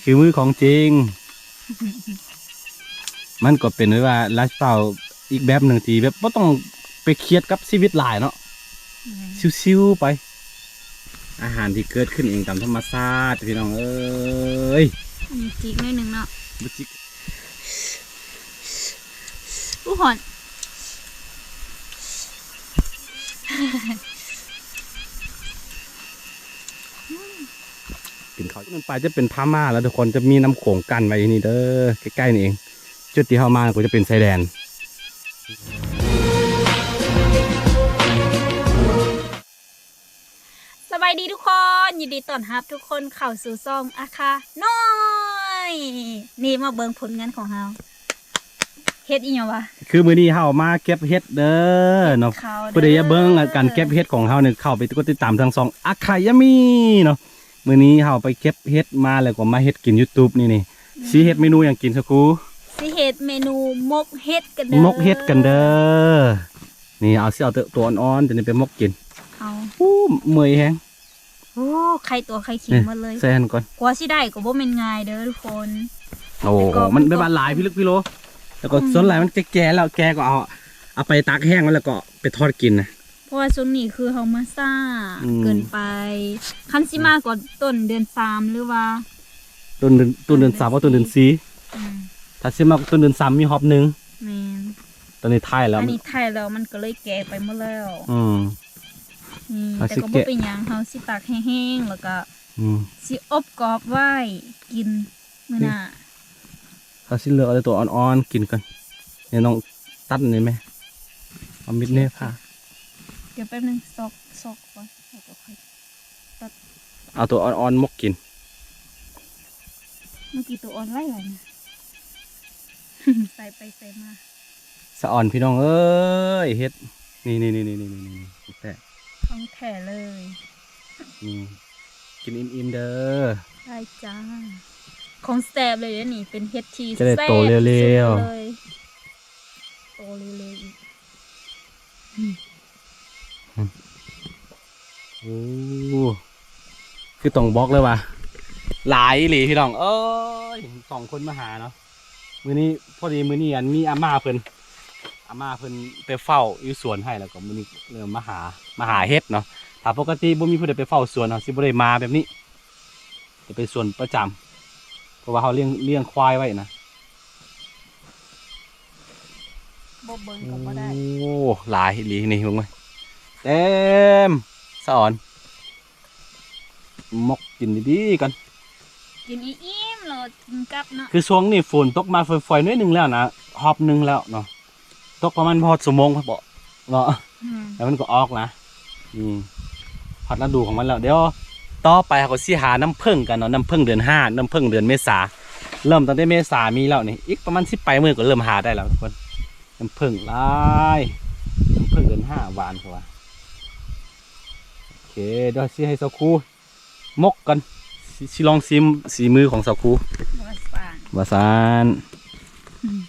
ຄືມືຂອງຈິງ. ມັນກໍເປັນແບບວ່າໄລຟ໌ສະໄຕລ໌ອີກແບບໜຶ່ງທີ່ແບບບໍ່ຕ້ອງໄປຄຽດກັບຊີວິດຫຼາຍເນາະ. ແມ່ນ ຊິວໆໄປ. ອາຫານທີ່ເກີດຂຶ້ນເອງຕາມທຳມະຊາດ ພີ່ນ້ອງເອີຍ. ມີຈິກໜ້ອຍໜຶ່ງເນາະ ບໍ່ຈິກ. ອູ້ ຮ້ອນ. ກິນເຂົ້າ ມັນໄປຈະເປັນພະມ້າແລ້ວທຸກຄົນ, ຈະມີນ້ຳໂຂງກັ້ນໄວ້ຢູ່ນີ້ເດີ ໃກ້ໆນີ້ເອງ. ຈຸດທີ່ເຮົາມາກໍຈະເປັນຊາຍແດນ. ສະບາຍດີທຸກຄົນ, ຍິນດີຕ້ອນຮັບທຸກຄົນເຂົ້າສູ່ຊ່ອງອາຄານ້ອຍ. ນີ້ມາເບິ່ງຜົນງານຂອງເຮົາ. ເຮັດອີ່ຫຍັງວະ? ຄືມື້ນີ້ເຮົາມາເກັບເຫັດເດີເນາະ. ເກັບເຫັດຂາວເດີ. ຜູ້ໃດຢາກເບິ່ງການເກັບເຫັດຂອງເຮົານີ້ ເຂົ້າໄປກົດຕິດຕາມທາງຊ່ອງອາຄາຍາມີເນາະ. ມື້ນີ້ເຮົາໄປເກັບເຫັດມາ ແລ້ວກໍມາເຮັດກິນຢູ່ຕູບນີ້ນີ້. ອືມ. ຊິເຮັດເມນູຫຍັງກິນຊະຄູ? ຊິເຮັດເມນູໝົກເຫັດກັນເດີ. ໝົກເຫັດກັນເດີ. ນີ້ເອົາ ຊິເອົາແຕ່ຕົວອ່ອນໆ ຕົວນີ້ໄປໝົກກິນ. ເອົາ. ໂອ້ ເມື່ອຍແຮງ. ໂອ້ ໄຂ່ຕົວໄຂ່ຂີງໝົດເລີຍ. ໃສ່ຫັ້ນກ່ອນ. ກວ່າຊິໄດ້ກໍບໍ່ແມ່ນງ່າຍເດີທຸກຄົນ. ໂອ້ ແຕ່ກໍ ມັນແບບວ່າຫຼາຍພິລຶກພິໂລ ແລ້ວກໍ ອືມ ສ່ວນຫຼາຍມັນແກ່ໆແລ້ວ ແກ່ກໍເອົາ ເອົາໄປຕາກແຫ້ງໄວ້ ແລ້ວກໍໄປທອດກິນນະ. ເພາະວ່າຊ່ວງນີ້ຄືເຮົາມາຊ້າ ອືມ ເກີນໄປ. ຄັນຊິມາກໍຕົ້ນເດືອນສາມ ຫຼືວ່າ ຕົ້ນເດືອນ ຕົ້ນເດືອນສາມ ເອີ ຕົ້ນເດືອນສີ່. ອືມ. ຖ້າຊິມາກໍຕົ້ນເດືອນສາມມີຮອບໜຶ່ງ. ແມ່ນ. ຕອນນີ້ໄຖແລ້ວ ອັນນີ້ໄຖແລ້ວ ມັນກໍເລີຍແກ່ໄປໝົດແລ້ວ. ອືມ. ອືມ ເຮົາ ແຕ່ ຊິ ກໍ ແກະ ບໍ່ເປັນຫຍັງ ເຮົາຊິຕາກແຫ້ງໆ ແລ້ວກໍ ອືມ ຊິອົບກອບໄວ້ກິນມື້ໜ້າ. ນີ້ ເຮົາຊິເລືອກເອົາແຕ່ຕົວອ່ອນໆກິນກ່ອນ. ນີ້ນ້ອງຕັດນີ້ແມ ເອົາມີດນີ້ຜ່າ. ໂອເຄ ໂອເຄ ດຽວແປັບໜຶ່ງ ຊອກ ຊອກກ່ອນ ແລ້ວກໍຄ່ອຍຕັດ. ເອົາຕົວອ່ອນໆໝົກກິນ. ເມື່ອກີ້ຕົວອ່ອນຫຼາຍໆນະ ໃສ່ໄປໃສ່ມາ. ສະອອນພີ່ນ້ອງເອີຍ ເຫັດ ນີ້ໆໆໆໆ ຂອງແທ້ ຂອງແທ້ເລີຍ. ອືມ ກິນອີ່ມໆເດີ. ໄດ້ຈ້າ ຂອງແຊບເລີຍເດ້ນີ້ ເປັນເຫັດທີ່ ຈະໄດ້ ແຊບ ໂຕເລັວໆ ທີ່ສຸດເລີຍ ໂຕເລັວໆອີກ. ອືມ ໂອ້ ຄືຕ້ອງບອກເລີຍວ່າຫຼາຍອີ່ຫຼີພີ່ນ້ອງເອີຍ. ສອງຄົນມາຫາເນາະ ມື້ນີ້ ພໍດີມື້ນີ້ ອັນ ມີອາມ່າເພິ່ນ ອາມ່າເພິ່ນໄປເຝົ້າຢູ່ສວນໃຫ້ ແລ້ວກໍມື້ນີ້ເລີ່ມມາຫາ ມາຫາເຫັດເນາະ. ຖ້າປົກກະຕິບໍ່ມີຜູ້ໃດໄປເຝົ້າສວນ ເຮົາຊິບໍ່ໄດ້ມາແບບນີ້ ຈະໄປສວນປະຈຳ ເພາະວ່າເຮົາລ້ຽງ ລ້ຽງຄວາຍໄວ້ນະ. ບໍ່ເບິ່ງກໍບໍ່ໄດ້. ໂອ້ ຫຼາຍອີ່ຫຼີນີ້ ເບິ່ງເບິ່ງ ເຕັມ. ສະອອນ ໝົກກິນດີໆກ່ອນ ກິນອີ່ມໆ ແລ້ວກິນກັບເນາະ. ຄືຊ່ວງນີ້ຝົນຕົກມາຝອຍໆໜ້ອຍໜຶ່ງແລ້ວນະ ຮອບໜຶ່ງແລ້ວເນາະ. ຕົກປະມານຮອດຊົ່ວໂມງພຸ້ນເນາະ. ອືມ ແລ້ວມັນກໍອອກນະ. ນີ້ ຮອດລະດູຂອງມັນແລ້ວ. ດຽວຕໍ່ໄປເຮົາກໍຊິຫານ້ຳເຜິ້ງກັນເນາະ ນ້ຳເຜິ້ງເດືອນຫ້າ ນ້ຳເຜິ້ງເດືອນເມສາ. ເລີ່ມຕັ້ງແຕ່ເມສາມີແລ້ວນີ້ ອີກປະມານສິບປາຍມື້ກໍເລີ່ມຫາໄດ້ແລ້ວທຸກຄົນ. ນ້ຳເຜິ້ງຫຼາຍ ນ້ຳເຜິ້ງເດືອນຫ້າຫວານເຂົາວ່າ. ໂອເຄ ດຽວຊິໃຫ້ສາວຄູໝົກກ່ອນ ຊິ ຊິລອງຊີມສີມືຂອງສາວຄູ ວ່າຊັ້ນ ວ່າຊັ້ນ. ອືມ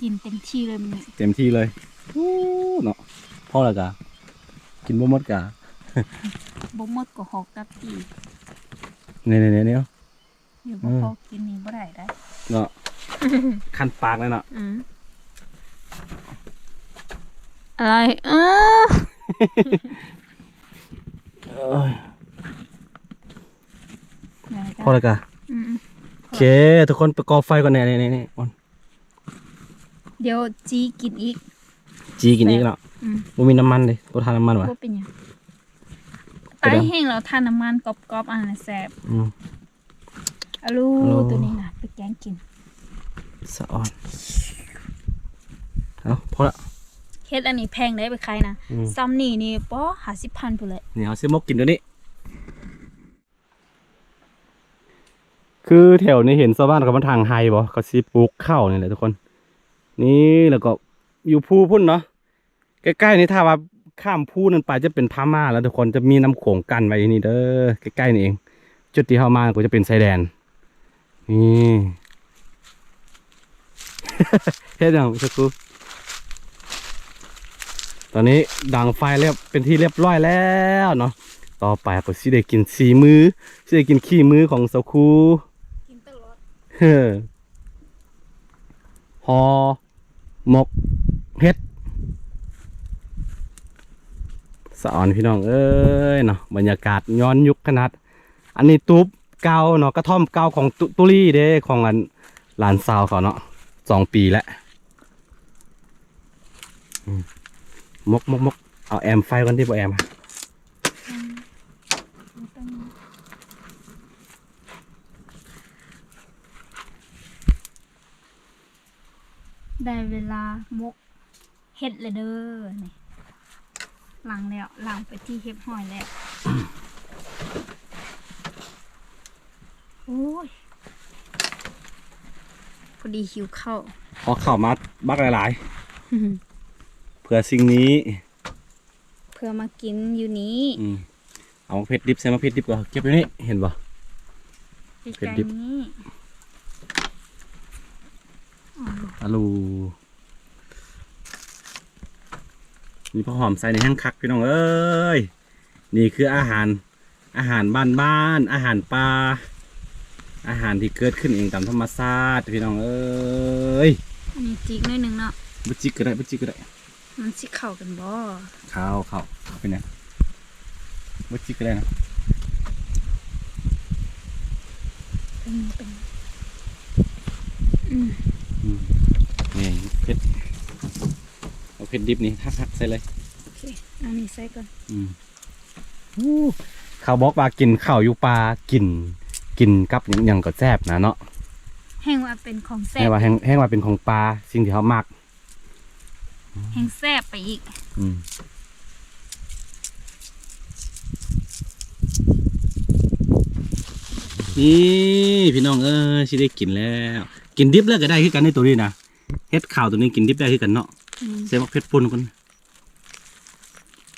ກິນເຕັມທີ່ເລີຍມື້ນີ້ ເຕັມທີ່ເລີຍ. ໂອ້ ເນາະ ພໍແລ້ວກະ ກິນບໍ່ໝົດກະ ບໍ່ໝົດກໍຫອກກັບອີກ. ນີ້ໆໆ ດຽວບໍ່ພໍກິນນີ້ບໍ່ໄດ້ໄດ໋ເນາະ ຄັນປາກເລີຍເນາະ. ອືມ ອະໄລ ເອີ ເອີຍ ພໍແລ້ວກະ ອືມ ໂອເຄ ທຸກຄົນໄປກໍ່ໄຟກ່ອນ. ນີ້ໆໆ ດຽວຈີ່ກິນອີກ ຈີ່ກິນອີກເນາະ. ອືມ ບໍ່ມີນ້ຳມັນເດ້ ບໍ່ທານນ້ຳມັນຫວາ? ບໍ່ເປັນຫຍັງ ຕາຍແຫ້ງແລ້ວທານນ້ຳມັນກອບໆ ອັນນັ້ນແຊບ. ອືມ ອາລູ ໂອ້ ໂຕນີ້ນະ ໄປແກງກິນ ສະອອນ. ເອົາ ພໍລະ ເຮັດອັນນີ້ແພງໄດ໋ ໄປຂາຍນະ. ອືມ ຊ່ຳນີ້ນີ້ ປໍ ຫ້າສິບພັນພຸ້ນແຫຼະ. ນີ້ເຮົາຊິໝົກກິນໂຕນີ້. ຄືແຖວນີ້ເຫັນຊາວບ້ານເຂົາມາຖາງໄຮ່ບໍ່ ເຂົາຊິປູກເຂົ້ານີ້ແຫຼະທຸກຄົນ. ນີ້ ແລ້ວກໍຢູ່ພູພຸ້ນເນາະ. ໃກ້ໆນີ້ ຖ້າວ່າຂ້າມພູນັ້ນໄປຈະເປັນພະມ້າແລ້ວທຸກຄົນ ຈະມີນ້ຳໂຂງກັ້ນໄວ້ຢູ່ນີ້ເດີ ໃກ້ໆນີ້ເອງ. ຈຸດທີ່ເຮົາມາກໍຈະເປັນຊາຍແດນ. ນີ້ ເຮັດຫຍັງຊະກູ? ຕອນນີ້ດັງໄຟລຽບ ເປັນທີ່ລຽບຮ້ອຍແລ້ວເນາະ. ຕໍ່ໄປເຮົາກໍຊິໄດ້ກິນສີ່ມື້ ຊິໄດ້ກິນຂີ້ມືຂອງສາວຄູ ກິນຕະຫຼອດ ເອີ ຫໍ່ໝົກເຫັດ ສະອອນ ພີ່ນ້ອງເອີຍເນາະ ບັນຍາກາດຍ້ອນຍຸກຂະໜາດ. ອັນນີ້ຕູບເກົ່າເນາະ ກະທ່ອມເກົ່າຂອງຕຸ ຕຸລີເດ້ ຂອງອັນຫຼານສາວເຂົາເນາະ ສອງປີແລ້ວ. ອືມ ໝົກ ໝົກ ໝົກ ເອົາແອມໄຟກ່ອນຕິ ບໍ່ແອມ ໄດ້ເວລາໝົກເຫັດແລ້ວເດີ ນີ້ ລ້າງແລ້ວ ລ້າງເປັນທີ່ຮຽບຮ້ອຍແລ້ວ. ໂອ້ຍ ພໍດີຫິວເຂົ້າ ເອົາເຂົ້າມາບັກຫຼາຍໆ ເພື່ອສິ່ງນີ້ ເພື່ອມາກິນຢູ່ນີ້. ອືມ ເອົາເຜັດດິບ ໃສ່ມາເຜັດດິບກໍເກັບຢູ່ນີ້ ເຫັນບໍ່? ເຜັດດິບ ນີ້ ອາລູ ມີຜັກຫອມໃສ່ໃນແຮງຄັກ ພີ່ນ້ອງເອີຍ. ນີ້ຄືອາຫານ ອາຫານບ້ານໆ ອາຫານປ່າ ອາຫານທີ່ເກີດຂຶ້ນເອງຕາມທຳມະຊາດ ພີ່ນ້ອງເອີຍ. ນີ້ຈິກໜ້ອຍໜຶ່ງເນາະ ບໍ່ຈິກກໍໄດ້ ບໍ່ຈິກກໍໄດ້. ມັນຊິເຂົ້າກັນບໍ່? ເຂົ້າ ເຂົ້າ ເປັນຫຍັງ? ບໍ່ຈິກກໍໄດ້ນະ. ເປັນ ເປັນ ອືມ ອືມ ນີ້ເຜັດ ເອົາເຜັດດິບນີ້ຫັກໆ ໃສ່ເລີຍ. ໂອເຄ ເອົານີ້ໃສ່ກ່ອນ. ອືມ ເຂົາບອກວ່າກິນເຂົ້າຢູ່ປ່າ ກິນ ກິນກັບຫຍັງກໍແຊບນະເນາະ. ແຮ່ງວ່າເປັນຂອງແຊບ ແຮ່ງວ່າ ແຮ່ງ ແຮ່ງວ່າເປັນຂອງປ່າ ສິ່ງທີ່ເຮົາມັກ ແຮ່ງແຊບໄປອີກ. ອືມ ນີ້ພີ່ນ້ອງເອີຍ ຊິໄດ້ກິນແລ້ວ. ກິນດິບເລີຍກໍໄດ້ຄືກັນໃນໂຕນີ້ນະ ເຫັດຂາວໂຕນີ້ກິນດິບໄດ້ຄືກັນເນາະ. ອືມ ໃສ່ບັກເຜັດປົ່ນກ່ອນ.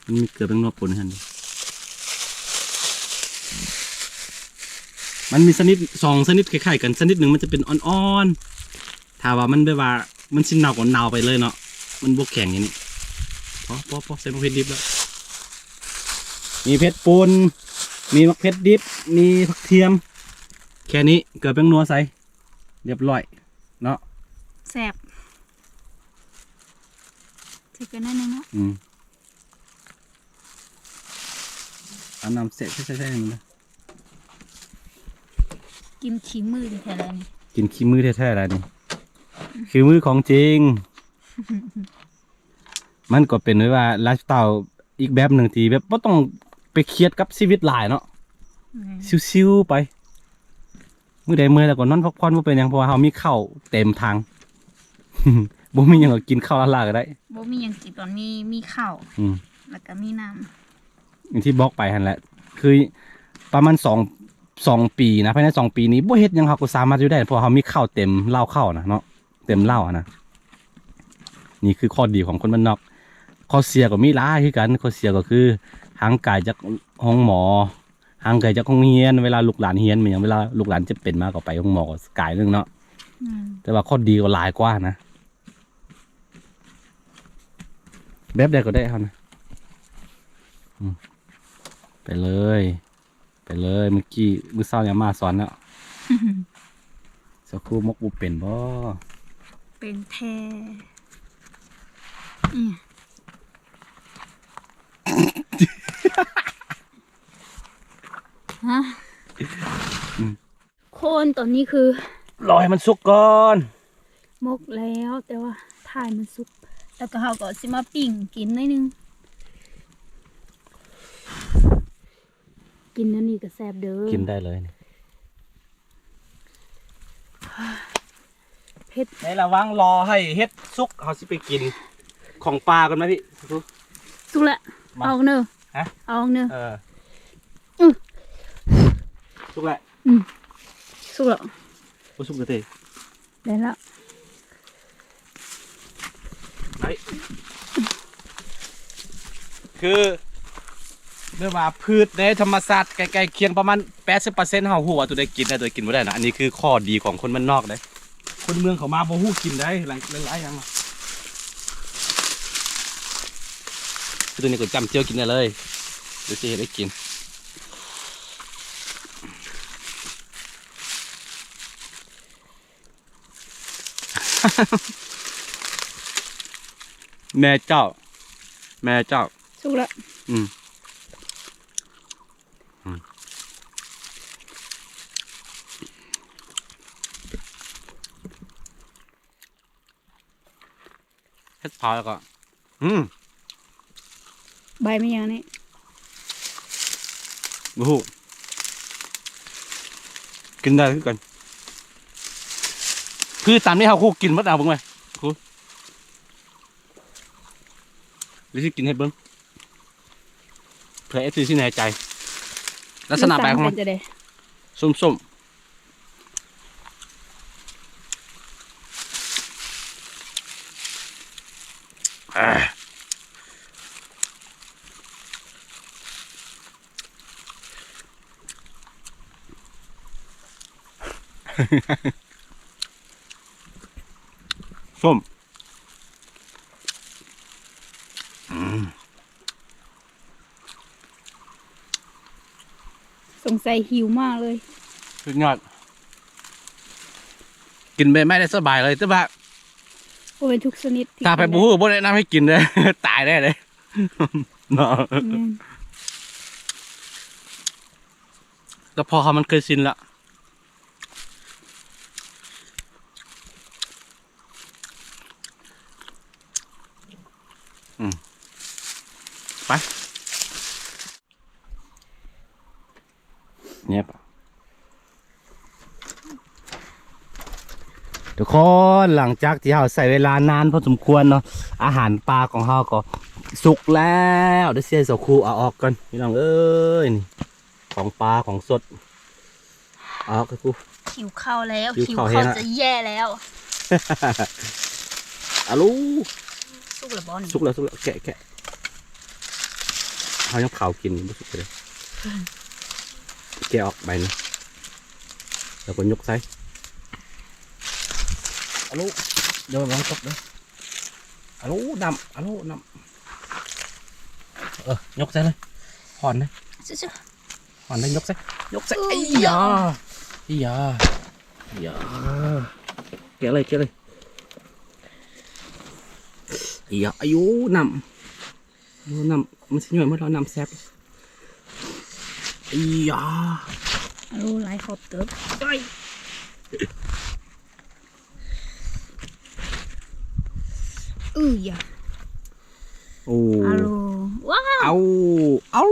ມັນມີເກືອແປ້ງນົວປົນໃນຫັ້ນ. ມັນມີຊະນິດ ສອງຊະນິດຄ້າຍໆກັນ ຊະນິດໜຶ່ງມັນຈະເປັນອ່ອນໆ ຖ້າວ່າມັນແບບວ່າມັນຊິເນົ່າກໍເນົ່າໄປເລີຍເນາະ ມັນບໍ່ແຂງຢ່າງນີ້. ພໍ ພໍ ພໍ ໃສ່ໝາກເຜັດດິບແລ້ວ ມີເຜັດປົ່ນ ມີໝາກເຜັດດິບ ມີຜັກທຽມ ແຄ່ນີ້ ເກືອແປ້ງນົວໃສ່ ລຽບຮ້ອຍເນາະ. ແຊບ ຊິເປັນໜ້ອຍໜຶ່ງເນາະ. ອືມ ເອົານ້ຳແຊະໃສ່ໆ ໃສ່ນີ້ນະ. ກິນຂີ້ມືແທ້ໆ ແລ້ວນີ້ ກິນຂີ້ມືແທ້ໆ ແລ້ວນີ້ ຂີ້ມືຂອງຈິງ. ມັນກໍເປັນແບບວ່າໄລຟ໌ສະໄຕລ໌ອີກແບບໜຶ່ງທີ່ແບບບໍ່ຕ້ອງໄປຄຽດກັບຊີວິດຫຼາຍເນາະ. ແມ່ນ ຊິວໆໄປ ມື້ໃດເມື່ອຍແລ້ວກໍນອນພັກຜ່ອນ ບໍ່ເປັນຫຍັງ ເພາະວ່າເຮົາມີເຂົ້າເຕັມຖັງ ບໍ່ມີຫຍັງກໍກິນເຂົ້າລ້າໆກໍໄດ້. ບໍ່ມີຫຍັງກິນ ຕອນມີ ມີເຂົ້າ ອືມ ແລ້ວກໍມີນ້ຳ ຢ່າງທີ່ບອກໄປຫັ້ນແຫຼະ ຄືປະມານສອງ ສອງປີນະ ພາຍໃນສອງປີນີ້ບໍ່ເຮັດຫຍັງ ເຮົາກໍສາມາດຢູ່ໄດ້ ເພາະວ່າເຮົາມີເຂົ້າເຕັມເລົ້າເຂົ້ານະເນາະ ເຕັມເລົ້າຫັ້ນນະ. ນີ້ຄືຂໍ້ດີຂອງຄົນບ້ານນອກ. ຂໍ້ເສຍກໍມີຫຼາຍຄືກັນ ຂໍ້ເສຍກໍຄືຫ່າງໄກຈາກໂຮງໝໍ ຫ່າງໄກຈາກໂຮງຮຽນ ເວລາລູກຫຼານຮຽນແມ່ນຫຍັງ ເວລາລູກຫຼານເຈັບເປັນມາກໍໄປໂຮງໝໍກໍກາຍໜຶ່ງເນາະ. ອືມ ແຕ່ວ່າຂໍ້ດີກໍຫຼາຍກວ່ານະ. ແບບໃດກໍໄດ້ເຮົານະ. ອືມ ໄປເລີຍ ໄປເລີຍ. ມື້ກີ້ ມື້ເຊົ້າຍາມມາສອນແລ້ວ ສາວຄູໝົກບໍ່ເປັນບໍ່? ເປັນແທ້. ອືມ ຮະ ອືມ ຄົນ ຕອນນີ້ຄື ລໍໃຫ້ມັນສຸກກ່ອນ. ໝົກແລ້ວ ແຕ່ວ່າຖ້າໃຫ້ມັນສຸກ ແລ້ວກໍເຮົາກໍຊິມາປີ້ງກິນໜ້ອຍໜຶ່ງ. ກິນອັນນີ້ກໍແຊບເດີ ກິນໄດ້ເລີຍນີ້. ເຜັດ ໃນລະຫວ່າງລໍໃຫ້ເຫັດສຸກ ເຮົາຊິໄປກິນຂອງປ່າກ່ອນນະພີ່. ສຸກແລ້ວ ມາ ເອົາເນີ ຮະ ເອົາເນີ ເອີ ອື ສຸກແລ້ວ. ອືມ ສຸກແລ້ວ ບໍ່ສຸກກະເຕ ໄດ້ແລ້ວ. ໄດ້ ຄື ແບບວ່າພືດໃນທຳມະຊາດໃກ້ໆຄຽງປະມານແປດສິບເປີເຊັນ ເຮົາຮູ້ວ່າຕົວໃດກິນໄດ້ ຕົວໃດກິນບໍ່ໄດ້ນະ. ອັນນີ້ຄືຂໍ້ດີຂອງຄົນບ້ານນອກເດ້. ຄົນເມືອງເຂົາມາບໍ່ຮູ້ກິນໄດ້ ຫຼາຍ ຫຼາຍຢ່າງ. ຄືຕົວນີ້ກໍຈ້ຳເຈີ້ຍກິນໄດ້ເລີຍ ດຽວຊິເຮັດໃຫ້ກິນ. ແມ່ເຈົ້າ ແມ່ເຈົ້າ ສຸກແລ້ວ ອືມ ອືມ ເຮັດເຜົາແລ້ວກໍ ອືມ ໃບແມ່ນຫຍັງນີ້? ບໍ່ຮູ້ ກິນໄດ້ຄືກັນ ຄືຕາມທີ່ເຮົາຄູ່ກິນໝົດ ເອົາເບິ່ງໄວ້ ຄູ່ ດຽວຊິກິນໃຫ້ເບິ່ງ ເພື່ອເອັຟຊີຊິແນ່ໃຈ ລັກສະນະໃບຂອງມັນ ມັນສ້ຳກັນຈັ່ງໃດ? ສົ້ມໆ ສົ້ມ ອືມ ສົງໄສຫິວມາກເລີຍ ສຸດຍອດ ກິນໃບໄມ້ໄດ້ສະບາຍເລີຍ ແຕ່ວ່າບໍ່ແມ່ນທຸກຊະນິດ ຖ້າໃຜບໍ່ຮູ້ ບໍ່ແນະນຳໃຫ້ກິນເດີ້ ຕາຍແນ່ເດ້ ເນາະ ແມ່ນ ກະເພາະເຮົາມັນເຄີຍຊິນລະ ອືມ ໄປ ແນບ ທຸກຄົນ ຫຼັງຈາກທີ່ເຮົາໃຊ້ເວລານານພໍສົມຄວນເນາະ ອາຫານປ່າຂອງເຮົາກໍສຸກແລ້ວ ດຽວຊິໃຫ້ສາວຄູເອົາອອກກ່ອນ ພີ່ນ້ອງເອີຍ ນີ້ ຂອງປ່າຂອງສົດ ເອົາ ຄື ຫິວເຂົ້າແລ້ວ ຫິວເຂົ້າແຮງ ຫິວເຂົ້າຈະແຍ່ແລ້ວ ອາລູ ສຸກແລ້ວບໍ່ນີ້? ສຸກແລ້ວ ສຸກແລ້ວ ແກະ ແກະ ເຮົາຍັງເຜົາກິນ ບໍ່ສຸກເລີຍ ແກະອອກໃບໜຶ່ງ ແລ້ວກໍຍົກໃສ່ ອາລູ ດຽວມັນຕົກເດີ້ ອາລູ ນ້ຳ ອາລູ ນ້ຳ ເອີ ຍົກໃສ່ເລີຍ ຮ້ອນເດ້ ຊຶໆ ມັນໄດ້ຍົກໃສ່ ຍົກໃສ່ ເອີ ໄອ້ຢາ ໄອ້ຢາ ໄອ້ຢາ ແກະເລີຍ ແກະເລີຍ ໄອ້ຢາ ອາຍຸ ນ້ຳ ໂອ້ ນ້ຳ ມັນຊິຍ່ອຍໝົດແລ້ວ ນ້ຳແຊບ ໄອ້ຢາ ໂອ້ ຫຼາຍຂອບເຕີບ ໄດ້ ອືຢາ ໂອ້ ອາໂລ ວ້າວ ເອົາ ເອົາ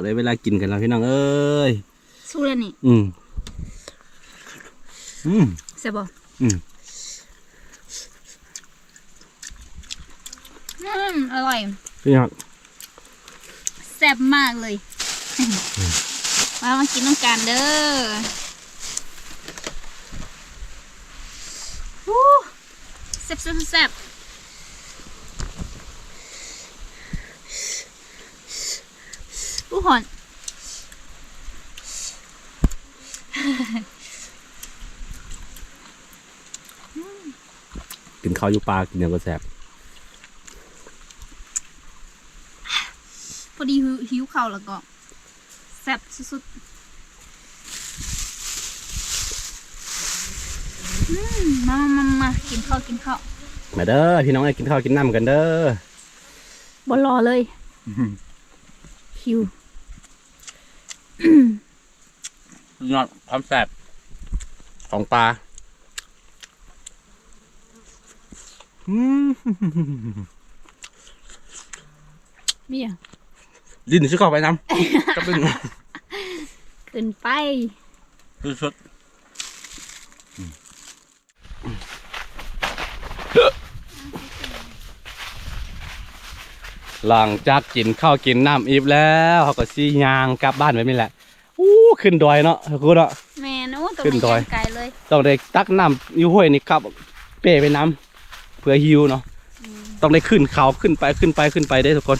ໄດ້ເວລາກິນກັນແລ້ວພີ່ນ້ອງເອີຍ ສຸກແລ້ວນີ້ ອືມ ອືມ ແຊບບໍ່? ອືມ ອືມ ອະລ່ອຍ ເປັນຫຍັງ? ແຊບມາກເລີຍ ມາ ມາກິນນຳກັນເດີ້ ຮູ້ ແຊບໆ ແຊບ ໂອ້ ຮ້ອນ ກິນເຂົ້າຢູ່ປ່າ ກິນຫຍັງກໍແຊບ ພໍດີຫິວເຂົ້າແລ້ວກໍແຊບສຸດໆ ອືມ ມາ ມາ ມາ ມາ ກິນເຂົ້າ ກິນເຂົ້າ ມາເດີ້ພີ່ນ້ອງເອີຍ ກິນເຂົ້າກິນນ້ຳກັນເດີ້ ບໍ່ລໍເລີຍ ຫິວ ຍອດຄວາມແຊບຂອງປາ ອືມ ມີຫຍັງ? ດິນຊິເຂົ້າໄປນຳ ກັບດິນ ຂຶ້ນໄປ ສຸດໆ ອືມ ຫຼັງຈາກກິນເຂົ້າກິນນ້ຳອີ່ມແລ້ວ ເຮົາກໍຊິຍ່າງກັບບ້ານແບບນີ້ແຫຼະ. ອູ້ ຂຶ້ນດອຍເນາະ ຄູເນາະ. ແມ່ນ. ໂອ້ ຕ້ອງໄດ້ຍ່າງໄກເລີຍ ຕ້ອງໄດ້ຕັກນ້ຳຢູ່ຫ້ວຍນີ້ຂັບເປ້ໄປນຳ ເພື່ອຫິວເນາະ. ອືມ ຕ້ອງໄດ້ຂຶ້ນເຂົາ ຂຶ້ນໄປ ຂຶ້ນໄປ ຂຶ້ນໄປເດ້ທຸກຄົນ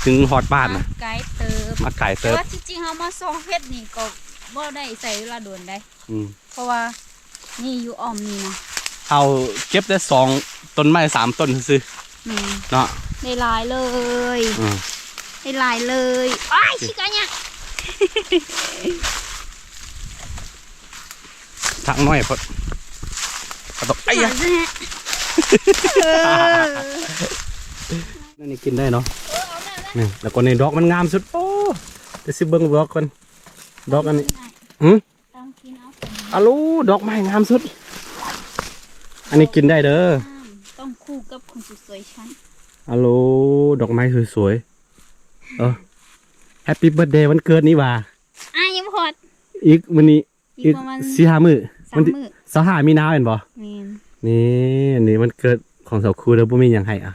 ເຖິງຮອດບ້ານນະ. ມາໄກເຕີບ ມາໄກເຕີບ ແຕ່ວ່າທີ່ຈິງເຮົາມາສ່ອງເຫັດນີ້ກໍບໍ່ໄດ້ໃຊ້ເວລາດົນໃດ. ອືມ ເພາະວ່ານີ້ຢູ່ອ້ອມນີ້ນະ ເຮົາເກັບໄດ້ສອງຕົ້ນໄມ້ສາມຕົ້ນຊື່ໆ. ແມ່ນເນາະ ໄດ້ຫຼາຍເລີຍ. ອືມ ໄດ້ຫຼາຍເລີຍ. ໂອ້ຍ ຊິກະຫຍັງ ຖັງນ້ອຍໂພດ. ກະຕົກ ໄອ້ຍະ ອັນນີ້ກິນໄດ້ເນາະ. ນີ້ ແລ້ວກໍນີ້ດອກມັນງາມສຸດ. ໂອ້ ດຽວຊິເບິ່ງດອກກ່ອນ ດອກອັນນີ້. ຫື ອາໂຫຼ ດອກໄມ້ງາມສຸດ. ອັນນີ້ກິນໄດ້ເດີ ຕ້ອງຄູ່ກັບຄົນສວຍໆ ຊັ້ນ. ອາໂຫຼ ດອກໄມ້ສວຍໆ. ເອີ Happy Birthday ວັນເກີດນີ້ຫວ່າ. ອາ ຍັງບໍ່ຮອດ ອີກມື້ນີ້ ອີກ ອີກປະມານສີ່ຫ້າມື້. ວັນທີຊາວຫ້າມີນາແມ່ນບໍ່? ແມ່ນ. ນີ້ ອັນນີ້ວັນເກີດຂອງສາວຄູເດີ ບໍ່ມີຫຍັງໃຫ້ອະ.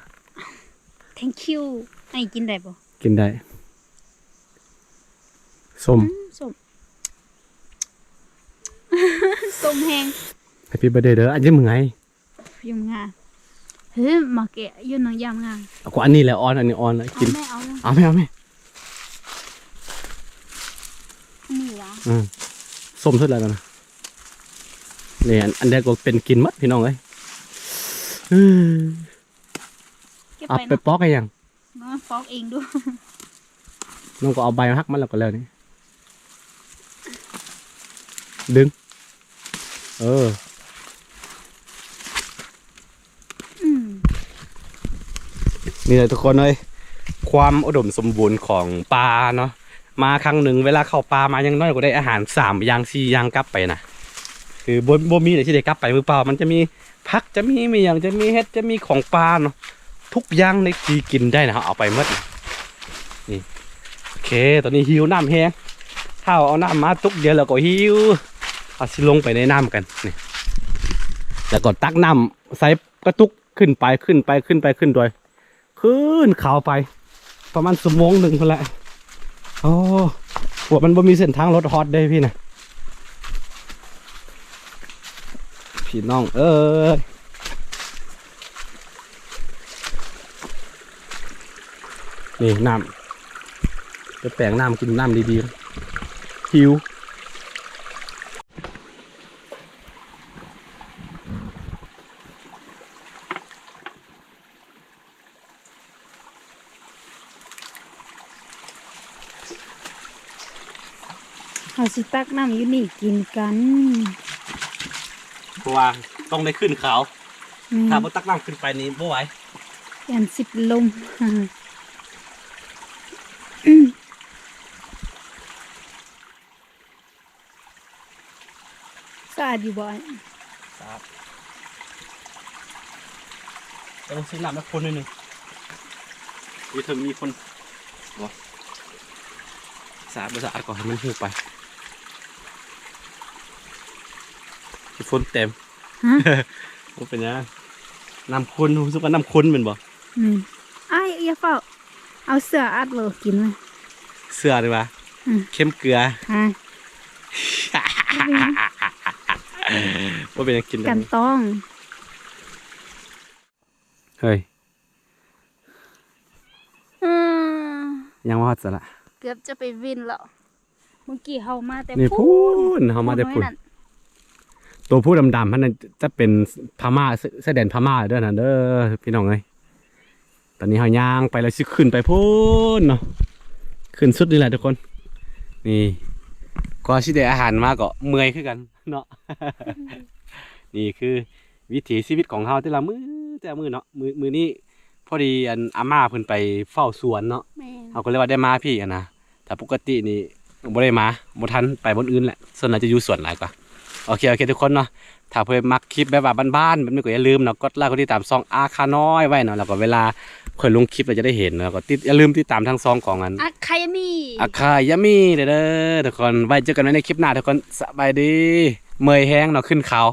Thank you. ໃຫ້ກິນໄດ້ບໍ່? ກິນໄດ້. ສົ້ມ ອືມ ສົ້ມ ສົ້ມແຮງ. Happy Birthday ເດີ ອັນນີ້ມຶງໄງ. ຍຳງາ ເຮີ້ ມາແກະຢູ່ນຳຍຳງາ. ເອົາ ກໍອັນນີ້ແຫຼະອ່ອນ ອັນນີ້ອ່ອນ ກິນ. ເອົາແມ່ ເອົາແມ່ ເອົາແມ່. ອັນນີ້ຫວາ ອືມ ສົ້ມສຸດແລ້ວນະ. ນີ້ ອັນ ອັນໃດກໍເປັນກິນໝົດພີ່ນ້ອງເອີຍ. ເອີ ເກັບ ເອົາ ໄປ ໄປ ເນາະ ປອກໃຫ້ຫຍັງ? ມາປອກເອງດູ. ນ້ອງກໍເອົາໃບມາຫັກມັນແລ້ວກໍແລ້ວນີ້ ດຶງ ເອີ ອືມ ນີ້ແຫຼະທຸກຄົນເອີຍ ຄວາມອຸດົມສົມບູນຂອງປ່າເນາະ. ມາຄັ້ງໜຶ່ງ ເວລາເຂົ້າປ່າມາ ຢ່າງໜ້ອຍກໍໄດ້ອາຫານສາມຢ່າງ ສີ່ຢ່າງກັບໄປນະ. ຄືບໍ່ ບໍ່ມີໃດຊິໄດ້ກັບໄປມືເປົ່າ. ມັນຈະມີ ຜັກ ຈະມີ ມີຫຍັງ ຈະມີເຫັດ ຈະມີຂອງປ່າເນາະ. ທຸກຢ່າງໃນທີ່ກິນໄດ້ນະ ເຮົາເອົາໄປໝົດ. ນີ້ ໂອເຄ ຕອນນີ້ຫິວນ້ຳແຮງ ຖ້າເອົານ້ຳມາຕຸກດຽວແລ້ວກໍຫິວ. ເຮົາຊິລົງໄປໃນນ້ຳກັນນີ້ ແລ້ວກໍຕັກນ້ຳໃສ່ກະຕຸກ ຂຶ້ນໄປ ຂຶ້ນໄປ ຂຶ້ນໄປ ຂຶ້ນດອຍ ຂຶ້ນເຂົາໄປ ປະມານຊົ່ວໂມງໜຶ່ງພຸ້ນແຫຼະ. ໂອ້ ພວກມັນບໍ່ມີເສັ້ນທາງລົດຮອດເດ້ພີ່ນະ ພີ່ນ້ອງເອີຍ. ນີ້ນ້ຳ ໄປແປງນ້ຳ ກິນນ້ຳດີໆ ຫິວ. ເຮົາຊິຕັກນ້ຳຢູ່ນີ້ກິນກັນ ເພາະວ່າຕ້ອງໄດ້ຂຶ້ນເຂົາ. ແມ່ນ ຖ້າບໍ່ຕັກນ້ຳຂຶ້ນໄປນີ້ບໍ່ໄຫວ ຢ້ານສິເປັນລົມ. ສະອາດຢູ່ບໍ່ອ້າຍ? ສະອາດ. ແຕ່ວ່າຊື້ນ້ຳມາຄົນໜ້ອຍໜຶ່ງ ຢູ່ເທິງມີຄົນບໍ່? ສະອາດບໍ່ສະອາດກໍໃຫ້ມັນຮູ້ໄປ. ມີຄົນເຕັມ. ຮະ? ບໍ່ເປັນຫຍັງ. ນ້ຳຂຸ່ນ ຮູ້ສຶກວ່ານ້ຳຂຸ່ນແມ່ນບໍ່? ແມ່ນ. ອ້າຍ ຢ່າຟ້າວ. ເອົາເສື້ອອັດໂລດກິນມາ. ເສື້ອດີຫວາ? ອືມ ເຄັມເກືອ. ຮະ? ບໍ່ເປັນຫຍັງ ກິນໄດ້ ກັນຕ້ອງ. ເຮີ້ຍ ອືມ ຍັງບໍ່ຮອດໃສລະ ເກືອບຈະໄປວິນແລ້ວ. ເມື່ອກີ້ເຮົາມາແຕ່ ນີ້ ພຸ້ນ ພຸ້ນ ເຮົາມາແຕ່ພຸ້ນ ໂຕຜູ້ດຳໆຫັ້ນນະ ຈະເປັນພະມ້າ ຊ- ຊາຍແດນພະມ້າເດີຫັ້ນເດີ ພີ່ນ້ອງເອີຍ. ຕອນນີ້ເຮົາຍ່າງໄປແລ້ວ ຊິຂຶ້ນໄປພຸ້ນເນາະ ຂຶ້ນສຸດນີ້ແຫຼະທຸກຄົນ. ນີ້ ກວ່າຊິໄດ້ອາຫານມາກໍເມື່ອຍຄືກັນເນາະ. ນີ້ຄືວິຖີຊີວິດຂອງເຮົາແຕ່ລະມື້ແຕ່ລະມື້ເນາະ. ມື້ ມື້ນີ້ພໍດີ ອັນ ອາມ່າເພິ່ນໄປເຝົ້າສວນເນາະ ແມ່ນ ເຮົາກໍເລີຍວ່າໄດ້ມາພີ້ຫັ້ນນະ. ຖ້າປົກກະຕິນີ້ບໍ່ໄດ້ມາ ບໍ່ທັນໄປບ່ອນອື່ນແຫຼະ ສ່ວນຫຼາຍຈະຢູ່ສວນຫຼາຍກວ່າ. ໂອເຄ ໂອເຄ ທຸກຄົນເນາະ ຖ້າເພິ່ນມັກຄລິບແບບວ່າບ້ານໆແບບນີ້ກໍຢ່າລືມເນາະ ກົດໄລກົດຕິດຕາມຊ່ອງອາຄານ້ອຍໄວ້ເນາະ ແລ້ວກໍເວລາຂ້ອຍລົງຄລິບແລ້ວຈະໄດ້ເຫັນ ແລ້ວກໍຕິດ ຢ່າລືມຕິດຕາມທາງຊ່ອງຂອງອັນ ອາຄາຍາມີ ອາຄາຍາມີເດີ ເດີ ທຸກຄົນ. ໄວ້ເຈີກັນໃໝ່ໃນຄລິບໜ້າທຸກຄົນ ສະບາຍດີ. ເມື່ອຍແຮງເນາະ ຂຶ້ນເຂົາ.